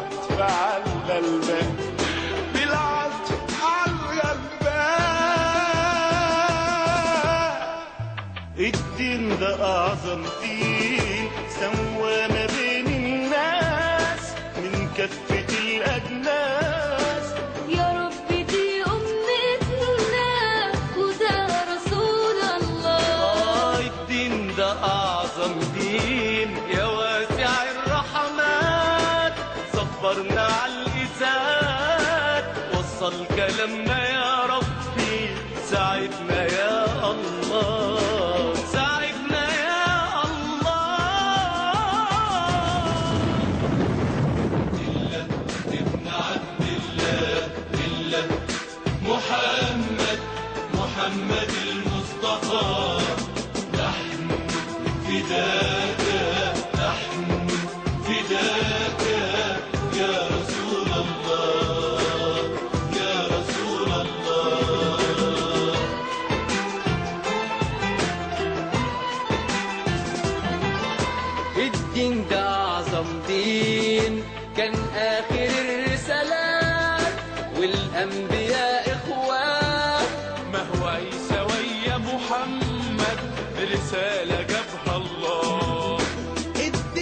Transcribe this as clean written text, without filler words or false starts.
بالعطف على الغلبان، بالعطف على الغلبان. الدين ده أعظم دين، سوى ما بين الناس من كفة الأجناس. يا رب دي أمتنا وده رسول الله. الدين ده أعظم دين، يا واسع الرحمات، صبرنا على الإساءات، وصل كلامنا يا ربي، ساعدنا يا الله، ساعدنا يا الله. الله ابن عبد الله، الله محمد، محمد المصطفى، نحن فداك، نحن فداك يا رسول الله، يا رسول الله. الدين ده أعظم دين، كان آخر الرسالات، والأنبياء إخوات. ما هو عيسى ويا محمد، رسالة جاب